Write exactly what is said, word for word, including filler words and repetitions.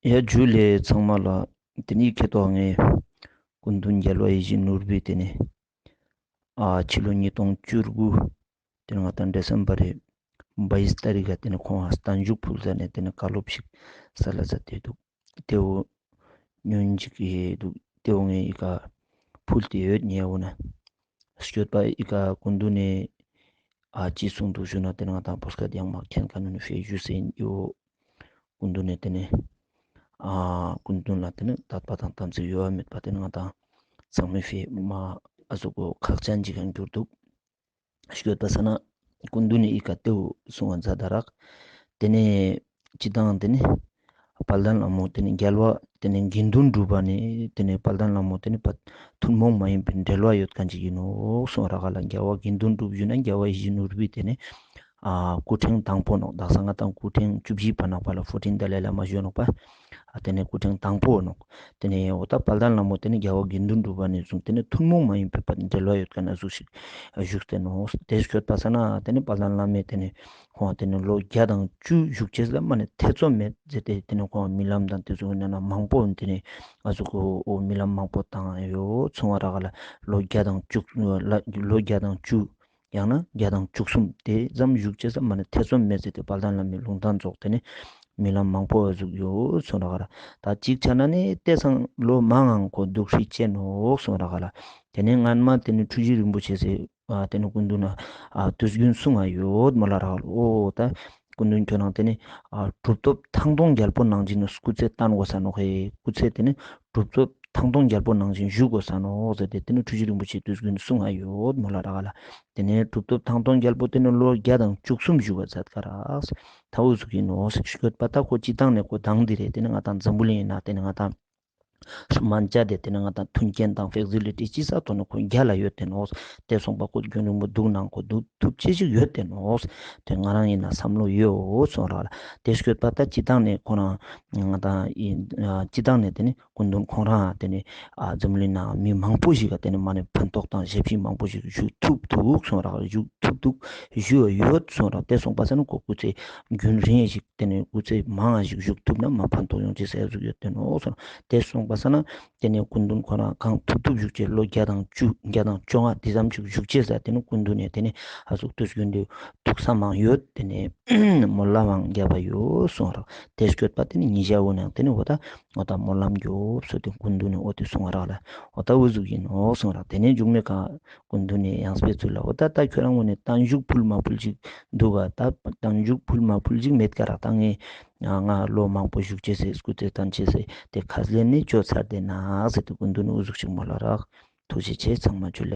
ཡ་ཇུ་ལེ་ཚང་མ་ལ། དེ་ནི་ཁེ་ཏོག་ངས་སྐུ་མདུན་རྒྱལ་བ་ཡིད་བཞིན་ནོར་བུའི་དེ་ནི་ཨ་ཕྱི་ལོ་ཉིས་སྟོང་བཅུ་དགུ་དེ་ནི་ང་ཏང་ཌི་སེམ་བར་རི་བཱ་ཡིས་ཏ་རིག་ག་དེ་ནི་ཁོང་ང་བརྟན་བཞུགས་ཕུལ་ཟ་ནེ་དེ་ནི་བཀའ་སློབ་ཞིག་སལ་ལ་ཟ་དེ་འདུག། དེ་བོ་ཉོན་ཅིག་ཡེ་འདུག། དེ་བོ་ངས་ཨི་ཀ་ཕུལ་ཏེ་ཡོད་ཉེ་བོ་ན། སྐྱོད་པ་ཨི་ཀ་སྐུ་མདུན་ནི་ཨ་ཅི་གསུངས་འདུག་ཞུ་ན་དེ་ནི་ང་ཏང་བོད་སྐད་ཡང་མ་མཁྱེན་མཁན་ནི་ཕེ་ཞུ་སེ་ཡིན་ཡོ། སྐུ་མདུན་ནི་དེ་ནི་ཨ་སྐུ་མདུན་ལ་དེ་ནི་དད་པ་དང་དམ་ཚིག་གཡོ་བ་མེད་པ་དེ་ནི་ང་ཏང་ཚང་མའི་ཕེ་མ་ཨ་ཟུག་གོ་ཁག་ཅན་ཅིག་ཡང་གྱུར་འདུག། སྐྱོད་པ་ས་ན་སྐུ་མདུན་ནི་ཨི་ཀ་དེ་བོ་གསུང་བ་མཛད་ད་རག། དེ་ནི་སྤྱི་བཏང་དེ་ནི་དཔལ་ལྡན་ལྷ་མོ་དེ་ནི་རྒྱལ་བ་དེ་ནི་དགེ་འདུན་གྲུབ་པ་ནི་དེ་ནི་དཔལ་ལྡན་ལྷ་མོ་དེ་ནི་ཐུན་མོང་མ་ཡིན་པའི་འབྲེལ་བ་ཡོད་མཁན་ཅིག་ཡིན་ནོག་གསུང་རག་ལ། རྒྱལ་བ་དགེ་འདུན་གྲུབ་ཞུ་ན་རྒྱལ་བ་ཡིད་བཞིན་ནོར་བུའི་དེ་ནི་ཨ་སྐུ་ཕྲེང་དང་པོ་ནོག། དག་ས་ང་ཏང་སྐུ་ཕྲེང་བཅུ་བཞི་པ་ནོག་པ་ལ་ཕོར་ཊིན་ཏ་ལའི་བླ་མ་ཞུ་ནོག་པ། ཨ་དེ་ནི་སྐུ་ཕྲེང་དང་པོ་ནོག། དེ་ནི་འོ་ད་དཔལ་ལྡན་ལྷ་མོ་དེ་ནི་རྒྱལ་བ་དགེ་འདུན་གྲུབ་པ་ནས་བཟུང་དེ་ནི་ཐུན་མོང་མ་ཡིན་པའི་བར་འབྲེལ་བ་ཡོད་མཁན་ན་ཟུག་ཞིག་བཞུགས་ཏེ་ནོག། དེ་སྐྱོད་པ་ས་ན་དེ་ནི་དཔལ་ལྡན་བླ་མས་དེ་ནི་ཁོང་དེ་ནི་ལོ་བརྒྱ་དང་བཅུ་བཞུགས་ཅེས་ལ་མ་ནི་ཐེ་ཚོམ་མེད་ཟེར་ཏེ་དེ་ནི་ཁོང་རྨི་ལམ་དང་དེ་ཚོ་ནང་ན་མང་པོ་དེ་ནི་ང་ཟུག་གོ་རྨི་ལམ་མང་པོ་བཏང་ཡོད་གསུང་བ་རག་ལ། ལོ་བརྒྱ་དང་བཅུ་ལོ་བརྒྱ་དང་བཅུ། ཡང་ན་བརྒྱ་དང་བཅུ་གསུམ་དེ་ཙམ་བཞུགས་ཅེས་ལ་མ་ནི་ཐེ་ཚོམ་མེད་ཟེར་ཏེ་དཔལ་ལྡན་བླ་མའི་ལུང་བསྟན་རྫོགས་དེ་ནི་རྨི་ལམ་མང་པོ་བ་ཟུག་ཡོད་གསུང་རག་ལ། ད་ཅིག་ཆ་ན་ནི་དེ་སང་ལོ་མང་ངང་ཁོ་འདུག་ཧྲིལ་ཅེ་ནོག་གསུང་རག་ལ། དེ་ནི་སྔན་མ་དེ་ནི་འཁྲུལ་ཞིག་རིན་པོ་ཆེ་ཟེར་ཨ་དེ་ནི་སྐུ་མདུན་ན་ཨ་དུས་རྒྱུན་གསུང་ང་ཡོད་མོལ་ལ་རག་ལ། འོ་ད་སྐུ་མདུན་ཁྱོད་རང་དེ་ནི་ཨ་གྲུབ་ཐོབ་ཐང་སྟོང་རྒྱལ་པོ་ནང་བཞིན་ནི་སྐུ་ཚེ་བརྟན་དགོས་ས་ནོག་ཧེ། སྐུ་ཚེ་དེ་ནི་གྲུབ་ཐོབ་ཐང་སྟོང་རྒྱལ་པོ་ནང་བཞིན་བཞུགས་དགོས་ས་ནོག་ཟེར་ཏེ་དེ་ནི་འཁྲུལ་ཞིག་རིན་པོ་ཆེ་དུས་རྒྱུན་གསུང་ང་ཡོད་མོལ་ལ་རག་ལ། དེ་ནས་གྲུབ་ཐོབ་ཐང་སྟོང་རྒྱལ་པོ་དེ་ནི་ལོ་བརྒྱ་དང་བཅུ་གསུམ་བཞུགས་པ་མཛད་ཀ་རག། ད་འུ་ཟུག་ཡིན་ནོག་ཟེར་ཤོད་པ་ད་ཁོ་སྤྱི་བཏང་ནས་ཁོ་མདང་འདི་རེད། དེ་ནི་ང་ཏང་འཛམ་བུ་གླིང་ཡིན་ན་དེ་ནི་ང་ཏང་སྨན་བཅོས་དེ་དེ་ནི་ང་ཏང་མཐུན་རྐྱེན་དང་ཕེ་སི་ལི་ཊི་ཅི་ས་ཐོག་ནས་ཁོ་རྒྱལ་ལ་ཡོད་དེ་ནོག། དེ་སོང་པ་ཁོ་རྒྱུན་རིང་པོ་འདུག་ནང་ཁོ་འདུག་ཐུབ་ཅེས་ཞིག་ཡོད་དེ་ནོག། དེ་ང་རང་ཡིན་ན་བསམ་བློ་ཡོད་གསུང་རག་ལ། དེ་ཤོད་པ་ད་སྤྱི་བཏང་ནས་ཁོ་རང་ང་ཏང་ཡིན་ཨ་སྤྱི་བཏང་ནས་དེ་ནི་སྐུ་མདུན་ཁོང་རང་དེ་ནི་ཨ་འཛམ་གླིང་ནང་མི་མང་པོ་ཞིག་ག་དེ་ནི་མ་ནི་ཕན་ཐོགས་དང་ཞབས་ཕྱི་མང་པོ་ཞིག་ཞུ་ཐུབ་འདུག་གསུང་རག་ཞུ་ཐུབ་འདུག་ཞུ་ཡོད་གསུང་རག། དེ་སོང་པ་ས་ན་ཁོ་སྐུ་ཚེ་རྒྱུན་རིང་ཞིག་དེ་ནི་སྐུ་ཚེ་མང་ང་ཞིག་བཞུགས་ཐུབ་ན་མ་ཕན་ཐོགས་ཡོང་ཅེས་ཟེར་ཟུག་ཡོད་དེ་ནོག་གསུང་རག། དེ་སོང་པ་ས་ན་དེ་ནི་སྐུ་མདུན་ཁོ་རང་གང་ཐུབ་ཐུབ་བཞུགས་ཅེས་ལོ་བརྒྱ་དང་བཅུ་བརྒྱ་དང་བཅོ་ལྔ་དེ་ཙམ་ཞིག་བཞུགས་ཅེས་ཟེར་དེ་ནི་སྐུ་མདུན་ནས་དེ་ནི་ཨ་ཟུག་དུས་རྒྱུན་དུ་ཐུགས་བསམ་མང་ཡོད་དེ་ནི་སྨོན་ལམ་མང་བརྒྱབ་པ་ཡོད་གསུང་རག། དེ་ཤོད་པ་དེ་ནི་ཉི་ཤ་འོ་ནང་དེ་ནི་འོ་ད་འོ་ད་སྨོན་ལམ་རྒྱོབ་སོ་དེ་སྐུ་མདུན་ནས་འོ་དེ་གསུང་རག་ལ། འོ་ད་འུ་ཟུག་ཡིན་ནོག་གསུང་རག། དེ་ནས་མཇུག་མའི་ཁ་སྐུ་མདུན་ནས་ཡང་སྤེལ་ཚུལ་ལ་འོ་ད་ད་ཁྱོད་རང་ངོས་ནས་བརྟན་བཞུགས་ཕུལ་མ་ཕུལ་ཅིག་འདུག་ག། ད་བརྟན་བཞུགས་ཕུལ་མ་ཕུལ་ཅིག་མེད་ཀ་རག། ད་ངས་ང་ལོ་མང་པོ་བཞུགས་ཅེས་ཟེར་སྐུ་ཚེ་བརྟན་ཅེས་ཟེར་དེ་ཁས་ལེན་ནས་བཅོ་ཚར་དེ་ནག་ཟེར་དེ་སྐུ་མདུན་ནས་འུ་ཟུག་ཅིག་མོལ་ལ་རག། ཐུགས་རྗེ་ཆེ། ཚང་མ་ཇུ་ལེ།